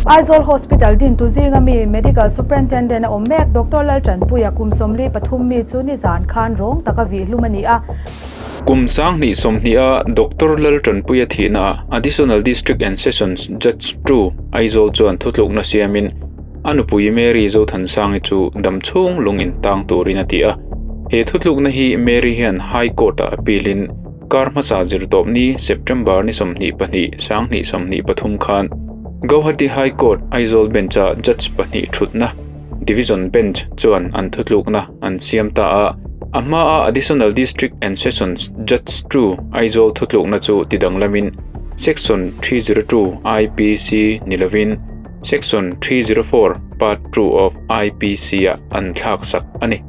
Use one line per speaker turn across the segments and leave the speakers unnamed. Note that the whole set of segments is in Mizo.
Aizawl Hospital dintu zinga mi Medical Superintendent a awm mek Doctor Laltanpuia kum 43 mi chu nizan khan rawng taka vih hlum a ni a.
Kum 2020 a Doctor Laltanpuia thihna ah Additional District and Sessions Judge ii Aizawl chuan thutlukna siamin a nupui Mary Zothansangi chu damchhung lung in tang turin a ti a. He thutlukna hi Mary hian High Court ah appeal in Kar hmasa zirtawpni September ni 22, 2023 khan Gauhati High Court Aizawl Bench-a Judge pahnih thutna Division Bench chuan an thutlukna an siam ta a. A hmaa Additional District and Sessions Judge ii Aizawl thutlukna chu tidanglamin Section 302 IPC ni lovin Section 304 Part 2 of IPC-ah an thlaksak a ni.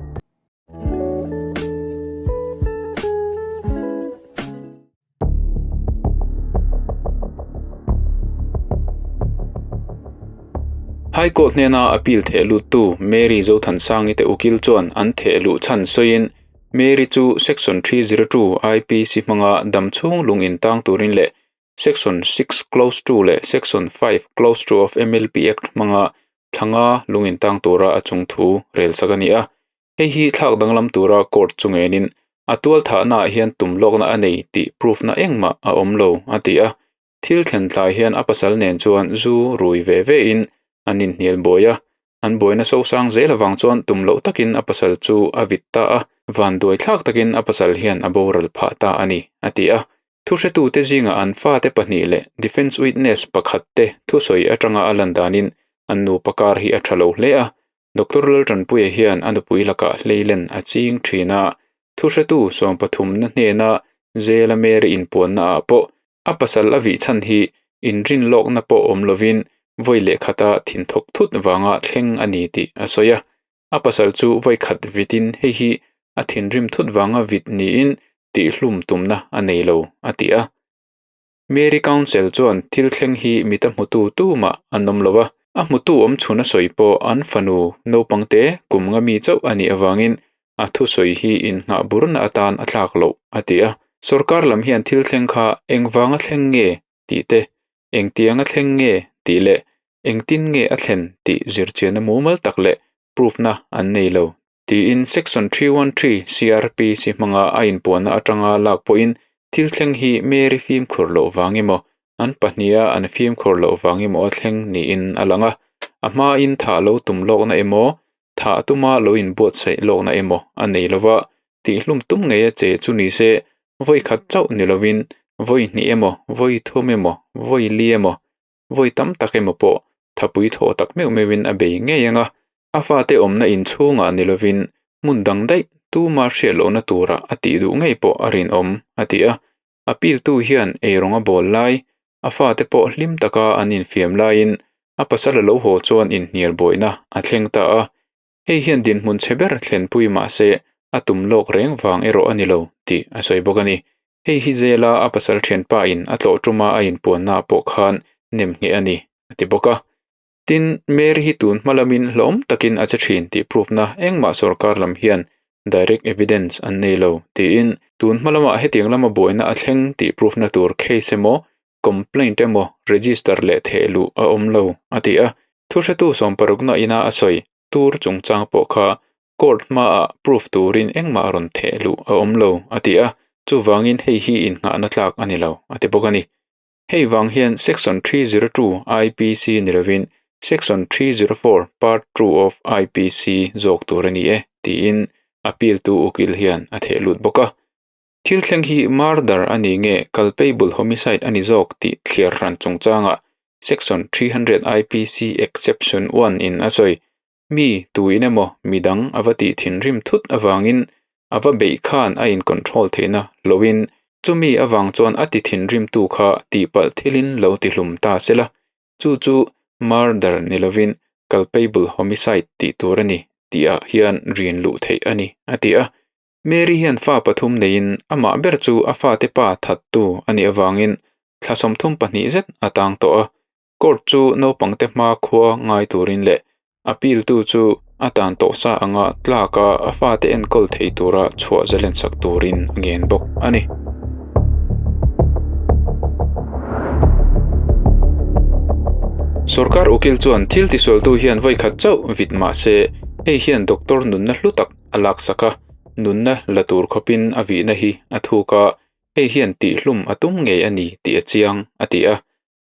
High Court hnena appeal theh luttu Mary Zothansangi te ukil chuan an theh luh chhan sawiin Mary chu Section 302 IPC hmanga damchhung lung intang turin leh Section 6 Clause 2 leh Section 5 Clause 2 of MLP Act hmanga thlanga lung intang tura a chung thu rel sak a ni a. Hei hi thlak danglam tura court chu ngenin a tual thahna ah hian tum lawkna a nei tih proof na engmah a awm lo a ti a. Thil thlen thlai hian a pasal nen chuan zu rui ve ve in an inhnial buai a. An buaina sosang zel avang chuan tum loh takin a pasal chu a vit ta a, vanduai thlak takin a pasal hian a boral phah ta a ni a ti a. Thuhretute zingah an fate pahnih leh defence witness pakhat te thusawi atanga a lan danin an nupa kar hi a tha lo hle a. Doctor Laltanpuia hian a nupui lakah hleilen a ching thin a, thuhretu 33na hnena Zela Mary inpuanna ah pawh a pasal a vih chhan hi inrin lawkna pawh awm lovin vawi leh khata thinthawk thut vanga thleng a ni tih a sawi a. A pasal chu vawi khat vitin hei hi a thinrim thut vanga vit niin tihhlum tumna a nei lo a ti a. Mary Council chuan thil thleng hi mita hmutu tumah an awm lo a, a hmutu awm chhun a sawi pawh an fanu naupangte kum nga mi chauh a nih avangin a thusawi hi innghah burna atan a thlak loh a ti a. Sorkar lam hian thil thleng kha engvanga thleng nge tih te, engtianga thleng nge tih leh engtin nge a thlen tih zirchianna mumal tak leh proof na an nei lo tiin Section 313 CrPC hmanga a inpuanna atanga lak pawhin thil thleng hi Mary fimkhur loh vang emaw an pahniha an fimkhur loh vang emaw a thleng niin a lang a. A hmain thah lo tum lawkna emaw thah tuma lo inbuatsaih lawkna emaw a nei lova, tihhlum tum ngei a che chu ni se vawi khat chauh ni lovin vawi hnih emaw vawi thum emaw vawi li emaw vawi tam tak emaw pawh thapui thawh tak meuh meuhin a bei ngei ang a, a fate awmna inchhungah ni lovin hmun dang daih tuma hriat lohna tura a tih duh ngei pawh a rinawm a ti a. Appeal tu hian eirawng a bawl lai, a fate pawh hlim taka an infiam laiin a pasal a lo haw chuan inhnial buaina a thleng ta a. Hei hian dinhmun chhe ber thlenpui mah se a tum lawk reng vang erawh a ni lo tih a sawi bawk a ni. Hei hi zela a pasal thianpa in a tlawh tuma a inpuanna pawh khan nem ngheh a ni a ti bawk a. Tin, Mary hi tun hma lamin hlawm takin a che thin tih proof na engmah sorkar lam hian direct evidence an nei lo tiin tun hma lamah hetiang lama buaina a thleng tih proof na tur case emaw complaint emaw register leh theh luh a awm lo a ti a. Thuhretu 60 na ina a sawi tur chungchang pawh kha court hmaah proof turin engmah rawn theh luh a awm lo a ti a, chuvangin hei hi innghahna tlak a ni lo a ti bawk a ni. Hei vang hian Section 302 IPC ni lovin Section 304 Part 2 of IPC zawk tur a ni e tiin appeal tu ukil hian a theh lut bawk a. Thil thleng hi murder a ni nge culpable homicide a ni zawk tih thliar hran chungchangah Section 300 IPC Exception 1 in a sawi. Mi tuin emaw midang a va tih thinrim thut avangin a va beih khan a in control theihna loin chumi avang chuan a ti thinrimtu kha tihpalh thilin lo tihlum ta sela chu chu murder ni lovin culpable homicide tih tur a ni tihah hian rin luh theih a ni a ti a. Mary hian fa pathum neiin amah ber chu a fate pa thattu a nih avangin thla 32 zet a tang tawh a. Court chu naupangte hma khua ngai turin leh appeal tu chu a tan tawh sa anga tlaka a fate enkawl thei tura chhuah zalen sak turin a ngen bawk a ni. Sorkar ukil chuan thil tisualtu hian vawi khat chauh vit mah se, hei hian doctor nunna hlu tak a laksak a, nunna la tur khawpin a vihna hi a thuk a, hei hian tihhlum a tum ngei a ni tih a chiang, a ti a.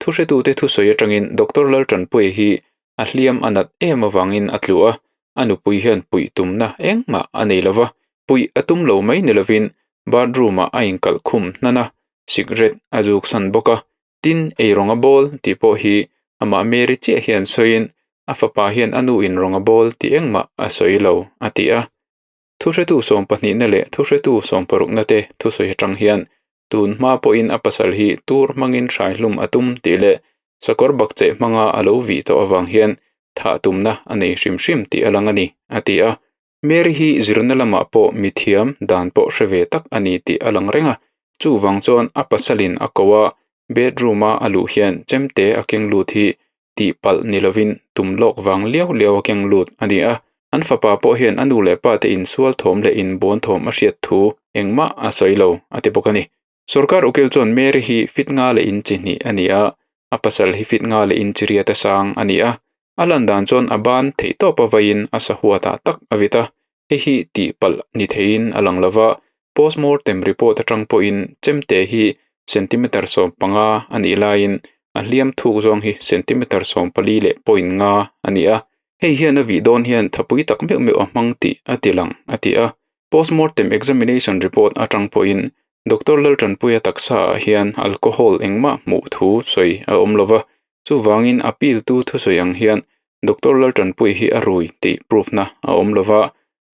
Thuhretute thusawi atangin Doctor Laltanpuia hi a hliam a nat em avangin a tlu a, a nupui hian puih tumna engmah a nei lova, puih a tum lo mai ni lovin bathroom-ah a inkalh khum hnan a, sikret a zuksan bawk a. Tin, ei rawnga bawl tih pawh hi amah Mary chiah hian sawiin a fapa hian a nu in rawnga bawl tih engmah a sawi lo, a ti a. Thuhretu sawmpahnihna leh thuhretu sawmparukna te thusawi atang hian tun hma pawhin a pasal hi tur hmangin hraihlum a tum tih leh sakawr bakcheh hmanga a lo vih tawh avang hian thah tumna a nei hrim hrim tih a lang a ni, a ti a. Mary hi zirna lamah pawh mithiam dan pawh hre ve tak a ni tih a lang reng a, chuvang chuan a pasalin a ko a, bedroom-a a luh hian chemte a keng lut hi tihpalh ni lovin tum lawk vang liau liau a keng lut a ni a. An fapa pawh hian a nu leh pa te insual thawm leh inbuan thawm a hriat thu engmah a sawi lo a ti bawk a ni. Sorkar ukil chuan Mary hi fit nga leh in chi hnih a ni a, a pasal hi fit nga leh in chi riat a sang a ni a. A lan dan chuan a ban theihtawp a vaiin a sahuatah tak a vit a, hei hi tihpalh ni theiin a lang lova, postmortem report atang pawhin chemte hi centimeter 15 a nih laiin a hliam thuk zawng hi centimeter 14 leh point nga a ni a, hei hian a vih dawn hian thapui tak meuh meuh a hmang tih a ti lang a ti a. Postmortem examination report atang pawhin Doctor Laltanpuia taksa ah hian alcohol engmah hmuh thu sawi a awm lova, chuvangin appeal tu thusawi ang hian Doctor Laltanpuia hi a rui tih proof na a awm lova,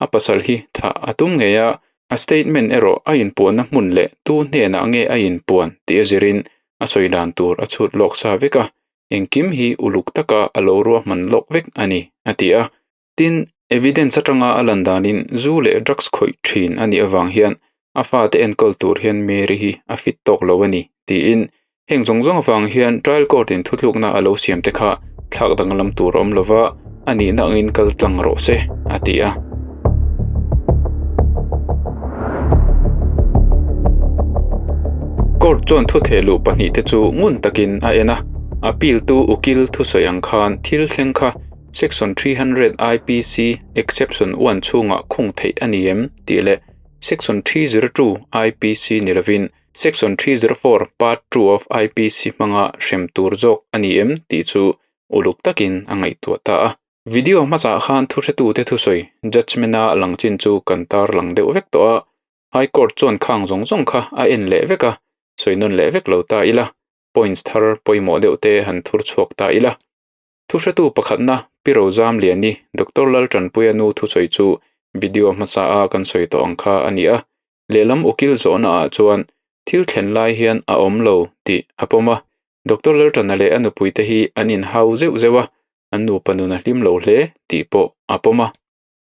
a pasal hi thah a tum ngei a, a statement erawh a inpuanna hmun leh tu hnenah nge a inpuan tih a zirin a sawi dan tur a chhut lawk sa vek a, engkim hi uluk taka a lo ruahman lawk vek a ni, a ti a. Tin, evidence atanga a lan danin zu leh drugs khawih thin a nih avang hian a fate enkawl tur hian Mary hi a fit tawk lo a ni, tiin heng zawng zawng avang hian trial court in thutlukna a lo siam te kha thlak danglam tur a awm lova, a nihna angin kal tlang rawh se, a ti a. Court chuan thuthehluh pahnihte chu ngun takin a en a, appeal tu ukil thusawi ang khan thil thleng kha Section 300 IPC Exception 1 chhungah khung theih a ni em? tih leh Section 302 IPC ni lovin Section 304 Part 2 of IPC hmanga hrem tur zawk a ni em? tih chu uluk takin a ngaihtuah ta a. Video hmasah khan thuhretute thusawi judgement-a lang chin chu kan tar lang deuh vek tawh a, High Court chuan khang zawng zawng kha a en leh vek a, sawi nawn leh vek lo ta ila, points thar pawimawh deuh te han thur chhuak ta ila. Thuhretu pakhatna Pi Rozamliani, Doctor Laltanpuia nu thusawi chu video hmasa a kan sawi tawh ang kha a ni a. Lehlam ukil zawhna ah chuan thil thlen lai hian a awm lo tih a pawm a. Doctor Laltana leh a nupuite hi an inhau zeuh zeuh a, an nupa nun a hlim lo hle tih pawh a pawm a.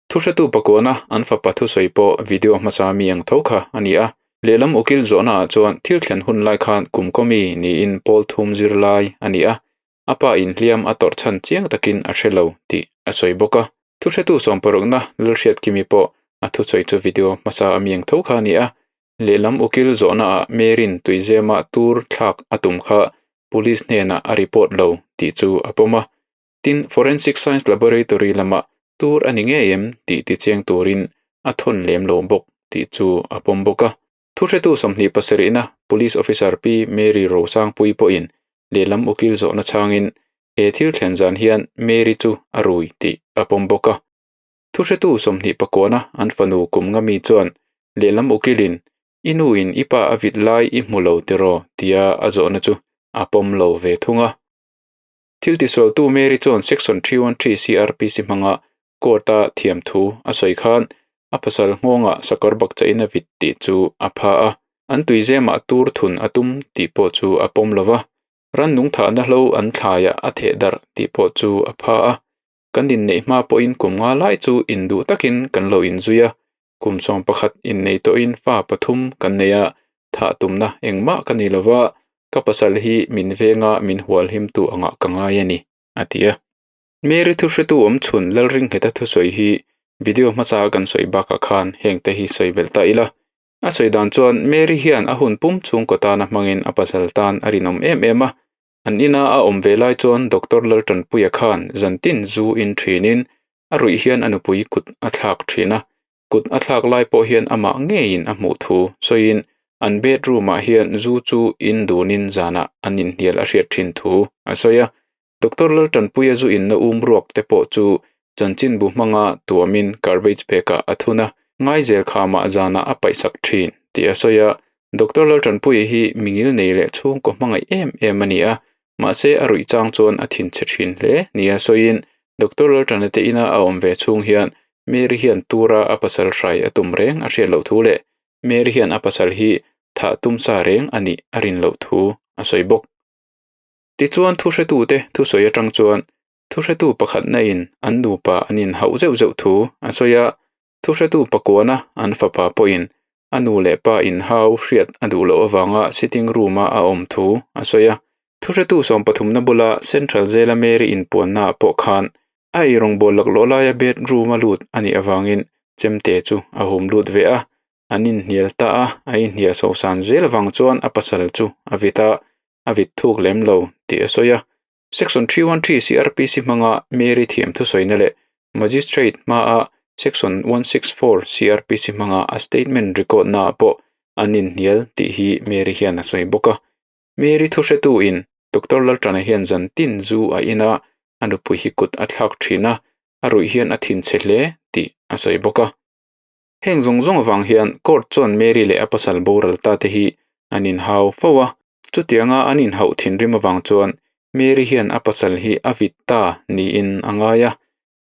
Thuhretu pakuana an fapa thusawi pawh video hmasa mi ang tho kha a ni a. Lehlam ukil zawhna ah chuan thil thlen hun lai khan kum kawmi niin pawl thum zir lai a ni a. A pa inhliam a tawrh chhan chiang takin a hre lo tih a sawi bawk a. Thuhretu sawmparukna Lalhriatkimi pawh a thusawi chu video hmasa a miang tho kha a ni a. Lehlam ukil zawhnaah Merin tuizema tur thlak a tum kha police hnenah a report lo tih chu a pawm a. Tin, Forensic Science Laboratory lamah tur a ni ngei em tih tichiang turin a thawn lem lo bawk tih chu a pawm bawk a. Thuhretu 27-na Police Officer Pi Mary Rosangpui pawhin lehlam ukil zawhna chhangin he thil thlen zan hian Mary chu a rui tih a pawm bawk a. Thuhretu 29-na an fanu kum nga mi chuan lehlam ukilin i nuin i pa a vit lai i hmu lo tiraw tia a zawhna chu a pawm lo ve thung a. Thil tisualtu Mary chuan Section 313 CrPC hmanga court-a thiam thu a sawi khan a pasal nghawngah sakawr bakchah-in a vit tih chu a pha a, an tuizemah tur thun a tum tih pawh chu a pawm lo va, rannung thahna hlo an thlaiah a theh darh tih pawh chu a pha a. Kan inneih hma pawhin kum nga lai chu induh takin kan lo inzui a, kum 11 innei tawhin fa pathum kan nei a, thah tumna engmah ka ni lo va, ka pasal hi min venga min hualhimtu angah ka ngai a ni, a ti a. Mary thuhretu awm chhun Lalringheta thusawi hi video hmasa a kan sawi bakah khan heng te hi sawi belh ta ila. A sawi dan chuan Mary hian a hun pum chhungkaw tana hmangin a pasal tan a rinawm em em a. An ina a awm ve lai chuan Doctor Laltanpuia khan zantin zu in thinin a ruih hian a nupui kut a thlak thin a, kut a thlak lai pawh hian amah ngeiin a hmuh thu sawiin an bedroom ah hian zu chu in dunin zanah an inhnial a hriat thin thu a sawi a. Doctor Laltanpuia zu inna um ruak te pawh chu chanchinbu hmanga tuamin garbage bag ah a thun a, ngaizel khamah zanah a paihsak thin tih a sawi a. Doctor Laltanpuia hi mingil nei leh chhungkaw hmangaih em em a ni a, mahse a ruih chang chuan a thinchhe thin hle nia sawiin Doctor Laltana te ina a awm ve chhung hian Mary hian tura a pasal hrai a tum reng a hriat loh thu leh Mary hian a pasal hi thah tum sa reng a nih a rin loh thu a sawi bawk. Tichuan thuhretute thusawi atang chuan thuhretu pakhatna in an nupa an inhauh zeuh zeuh thu a sawi a, thuhretu pakuana an fapa pawhin a nu leh pa inhau hriat a duh loh avanga sitting room a a awm thu a sawi a. Thuhretu sawmpathumna bula Central Jail-a Mary inpuannaah pawh khan a eirawngbawl laklawh laia bedroom a lut a nih avangin chemte chu a hum lut ve a, an inhnial ta a, a inhnial sosan zel avang chuan a pasal chu a vit a, a vit thuk lem lo tih a sawi a. Section 313 CrPC hmanga Mary thiam thusawina leh Magistrate hmaa Section 164 CrPC hmanga a statement record naah pawh an inhnial tih hi Mary hian a sawi bawk a. Mary thuhretu in Doctor Laltana hian zan tin zu a in a, a nupui hi kut a thlak thin a, a ruih hian a thinchhe hle tih a sawi bawk a. Heng zawng zawng avang hian court chuan Mary leh a pasal boral ta te hi an inhau fo a, chutianga an inhauh thinrim avang chuan Mary hian a pasal hi a vit ta niin a ngai a.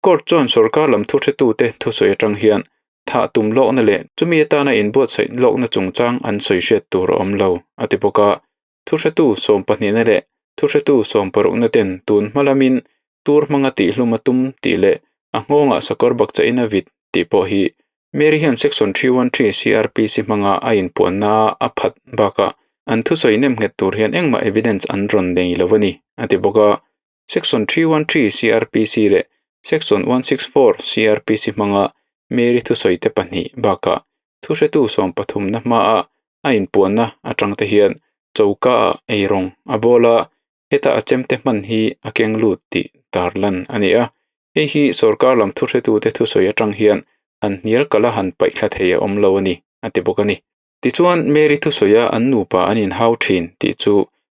Court chuan sorkar lam thuhretute thusawi atang hian thah tum lawkna leh chumi atana inbuatsaih lawkna chungchang an sawi hriat tur a awm lo, a ti bawk a. Thuhretu sawmpahnihna leh thuhretu sawmparukna ten tun hma lamin tur hmanga tihhlum a tum tih leh a nghawngah sakawr bakchah-in a vit tih pawh hi Mary hian Section 313 CrPC hmanga a inpuanna a phat bakah an thusawi nem nghet tur hian engmah evidence an rawn nei lo a ni, a ti bawk a. Section 313 CrPC leh Section 164 CrPC hmanga Mary thusawi te pahnih bakah thuhretu sawmpathumna hmaa a inpuanna atang te hian choka ah eirawng a bawl a, heta a chemte hman hi a keng lut tih tarlan a ni a. Hei hi sorkar lam thuhretute thusawi atang hian han hnial kala han paihthla thei a awm lo a ni, a ti bawk a ni. Tichuan, Mary thusawia an nupa an inhau thin tih chu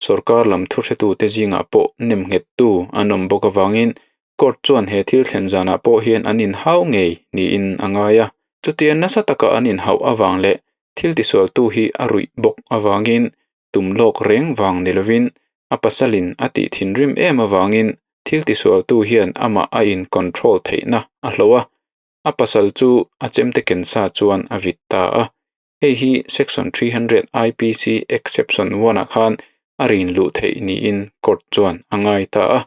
sorkar lam thuhretute zingah pawh nemnghettu an awm bawk avangin court chuan he thil thlen zanah pawh hian an inhau ngei niin a ngai a. Chutia nasa taka an inhauh avang leh thil tisualtu hi a ruih bawk avangin tum lawk reng vang ni lovin a pasalin a tih thinrim em avangin thil tisualtu hian amah a in control theihna a hloh a, a pasal chu a chemte ken sa chuan a vit ta a. Hei hi Section 300 IPC Exception 1 ah khan a rin luh theih niin court chuan a ngai ta a.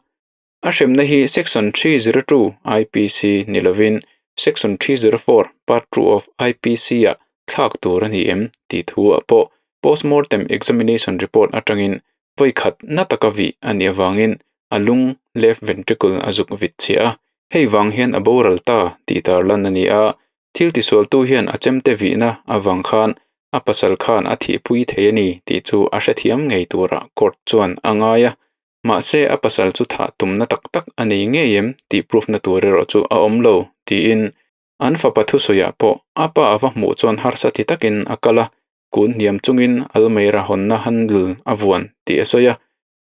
A hremna hi Section 302 IPC ni lovin Section 304 Part 2 of IPC ah thlak tur a ni em tih thu ah pawh Postmortem Examination Report atangin vawi khat na taka vih a nih avangin a lung left ventricle a zuk vit chhiah a, hei vang hian a boral ta tih tarlan a ni a, thil tisualtu hian a chemte vihna avang khan a pasal khan a thihpui thei a ni tih chu a hrethiam ngei turah court chuan a ngai a, mahse a pasal chu thah tumna tak tak a nei ngei em tih proof na tur erawh chu a awm lo tiin an fapa thusawiah pawh a pa a va hmuh chuan harsa ti takin a kal a, kun hniam chungin almeira hawnna handle a vuan tih a sawi a,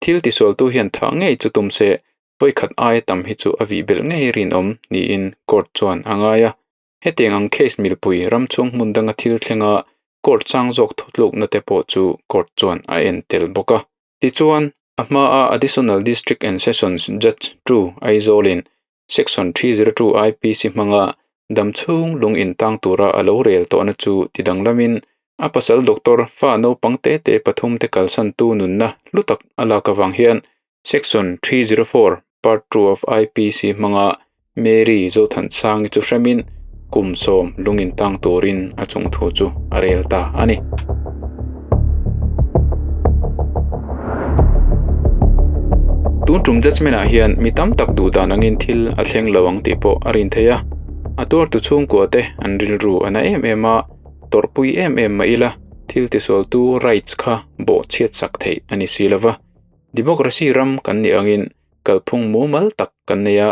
thil tisualtu hian thah ngei chu tum se vawikhat aia tam hi chu a vih belh ngei rinawm niin court chuan a ngai a. Hetiang ang case milpui ram chhung hmun danga thil thlenga court chang zawk thutlukna te pawh chu court chuan a en tel bawk a. Tichuan, a hmaa Additional District and Sessions Judge 2 Aizawlin Section 302 IPC hmanga dam chhung lung intang tura a lo rel tawhna chu tidanglamin a pasal doctor fa naupang te te pathum te kalsantu nunna hlu tak a lak avang hian Section 304 Part 2 of IPC hmanga Mary Zothansangi chu hremin kum sawm lung intang turin a chungthu chu a rel ta a ni. Tun tum judgement ah hian mi tam tak duh dan angin thil a thleng lo ang tih pawh a rin theih a, a tuartu chhungkua te an rilru a na em em a, tawrhpui em em mah ila thil tisualtu rights kha bawhchhiat sak theih a ni si lova. Democracy ram kan nih angin kalphung mumal tak kan nei a,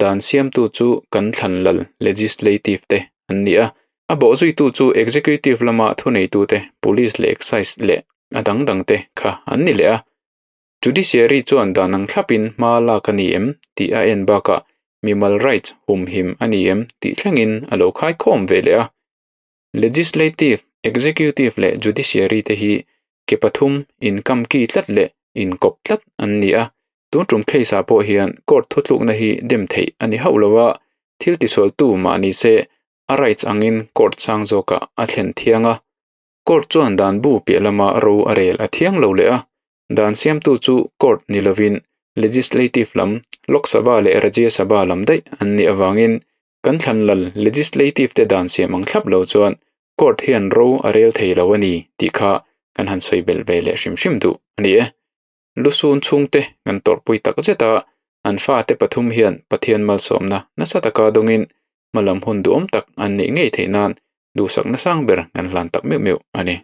dan siamtu chu kan thlan lal, legislative, te an ni a. A bawhzuitu chu executive lama thuneitute, police leh excise leh a dang dangte kha an ni leh a. Judiciary chuan dan ang thlapin hma lak a ni em tih a en bakah mimal rights humhim a ni em tih thlengin a lo khaikhawm ve leh a. Legislative, Executive leh Judiciary te hi ke pathum inkamki tlat leh inkawp tlat an ni a. Tun tum case ah pawh hian court thutlukna hi dem theih a ni hauh lo a, thil tisualtu mah ni se a rights angin court sang zawkah a thlen thiang a. Court chuan dan bu piah lama ro a rel a thiang lo leh a, dan siamtu chu court ni lovin Legislative lam, Lok Sabha leh Rajya Sabha lam daih an nih avangin Kan thlanlal Legislative te dan siam ang thlap lo chuan Court hian ro a rel thei lo a ni tih kha kan han sawi belh ve leh hrim hrim duh a ni e. Lusun chhungte kan tawrhpui tak zet a, an fate pathum hian Pathian malsawmna nasa taka dawngin hmalam hun duhawm tak an neih ngei theih nan duhsakna sang ber kan hlan tak meuh meuh a ni.